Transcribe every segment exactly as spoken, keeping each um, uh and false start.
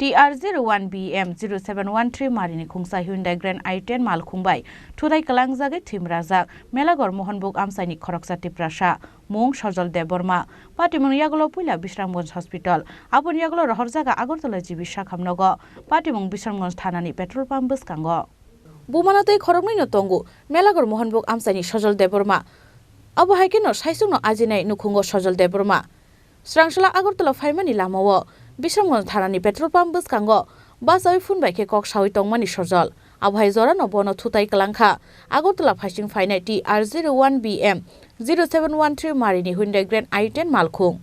T R zero one B M zero seven one three marini khungsa Hyundai Grand i ten malkhung bai thutai kwlangjagwi thwimrajak Melagor Mohanbuk amchaini khoroksa Tiprasa, mung Sojol Debbarma. Patimungni yagulo puila Bisramganj Hospital, aboni yagulo rohorjaga Agartala G B sakhamnogo, patimung Bisramganj thanani petrol pump bwskango. Bumano tei khoroknwino tongo Melagor Mohanbuk amchaini Sojol Debbarma. Abo hai kheno saichungno ajinai nukhungo Sojol Debbarma. Srangsala Agartala phaimani lamao Bisramganj thanani petrol pump bwskango bachaui phone bai khe kok saui tongmani Sojol. Abo hai jorano bono thutai kwlangkha Agartala phaising phainai T R zero one B M zero seven one three marini Hyundai Grand i ten malkhung.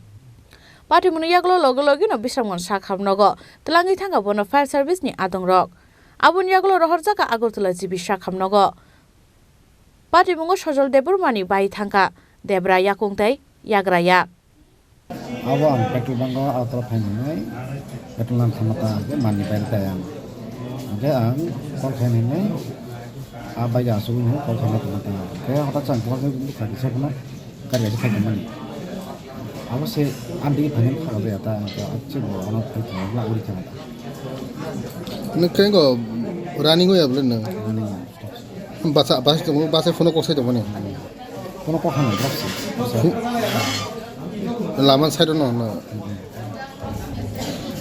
Patimungni yagulo logi logino Bisramganj sakhamnogo twlangwi thangkha bono fire service ni adongrok. Aboni yagulo rohorjakha Agartala G B sakhamnogo. Patimungo Sojol Debbarmani bai thangkha debra yakung tei yagra yak. Abo ang petrol bank o Agartala phainai, petrol nang thangma ta hwnkhe manni bai rwkha ang. Hwnkhe ang call khainai, a bai asugwi call khaina thangma ta. Hwnkhe hota chang call khe bwkha kisa phano gari kaisa phaikha mani. Abo se ang digi phainai kha rwya ta, hwnkhe achhe bo ano phai thangma uri thangma ta. Nwng khe go running o ya bwle nwng? Running o. Basa, basa tongo, basa phone kok sai tongmani. Phone kok hamya bwrap se. Lama side no, no.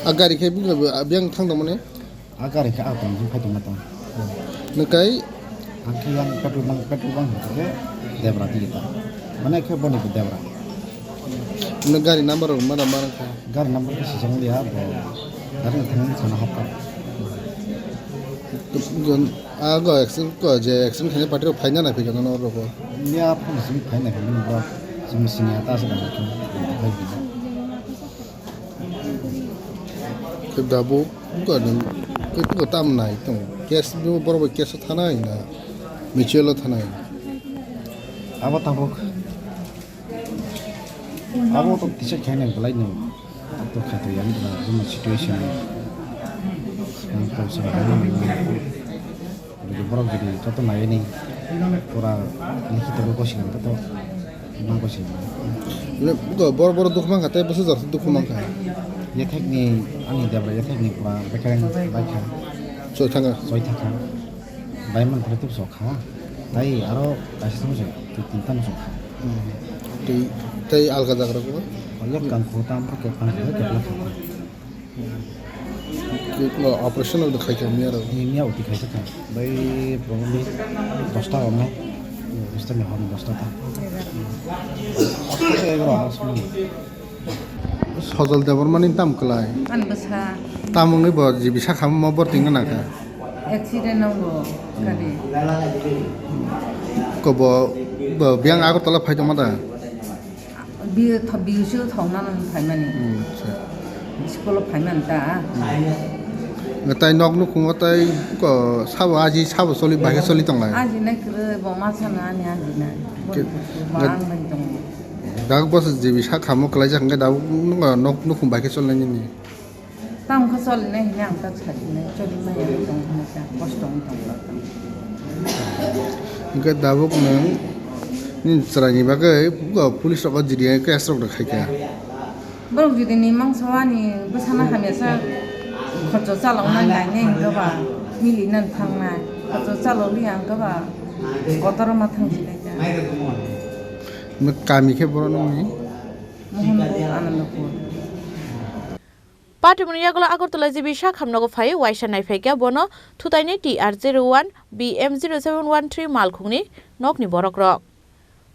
A gari khe biyang thang tongmani. A gari khe a tong phai tongma tong. Nwng kai? Ang khe yang petrol bank, petrol bank khe debra di ta. Mane khe boni khe debra. Nwng gari number rok mara mara kha? Gari number khe sijak liya bo. Gari thang sana hapta. Gon, a go accident ko je accident khaina party rok phaina na phikha no roko. Liya phone simi phaina phikha no bro. Simi sini ata sa. Khe dabo ko ni ko tam nai tong. Case bo borok bai case thanai na. Mutual thanai. Abo tabuk. Abo to kisa khaina belai no. To khato yang na juma situation. Ang to sa. Borok jodi joto naiwi ni pura likhi tongo gosi nang to ma gosi. Le, buka bor bor dukhu mankha tei bwsajak dukhu mankha. Yathek ni ani debra yathek ni pura bekereng bai kha. Soi thanga. Soi thakha. Bai man thare tuk sok kha. Tai aro kaisa song se tu tin tam sok kha. Tei, tei alga jagra ko? Yak kan ko tam ko ke pan ko ke plan kha. Operation of the khai kha miya rok. Ni miya uti khai kha. Bai probably dosta o mai. Dosta ni hor dosta ta. Dosta ni hor dosta ta. Sojol Debbarmani tam kwlai. Ani bwsa. Tam wngwi bo G B sakha mo borti wngna nangkha. Accident wngbo kadi. Ko bo, bo biyang Agartala phai tongma da? Biyo tho-, biyo sio thongna nang phaimani. Hmm, acha. School o phaimani ta. Hmm. Tai nok nukhungo tai ko sabo aji sabo soli, bahai soli tonglai. Aji nai kwrwi bo ma sana ani aji nai. Bo, ke-, bo nge-, ang bai tongo. Dak bwswk G B sak khamung kwlaijak hwnkhe dak nuk, nuk nukhung bai khe choli nai nini. Tamo khe choli nai hwnwi ang tak sai hwnwi choli maya wng tong hwnwi ta kosto wng tong. Hwnkhe tabuk nwng nini chwraini bagwi police rok o G D I case rok rwkhaikha. Borok jodi ni mangsa o ani bwsano hamya sa khorcho chaloknai lainai hwnkhe ba milinani thangnai. Khorcho chalokliya hwnkhe ba kotor ma thangsinai ta. Kami khe borok nungni? Mohanpur, Anandapur. Patimungni yagulo Agartala G B sakhamnogo phaiwi waisa naiphaikha bono thutaini T R zero one B M zero seven one three malkhungni nokni borokrok.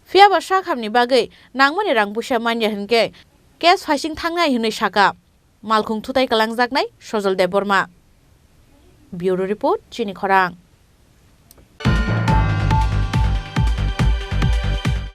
Phiyaba sakhamni bagwi nangmani rang buisa manya hwnkhe case phaising thangnai hwnwi sakha malkhung thutai kwlangjaknai Sojol Debbarma. Bureau Report, Chini Khorang.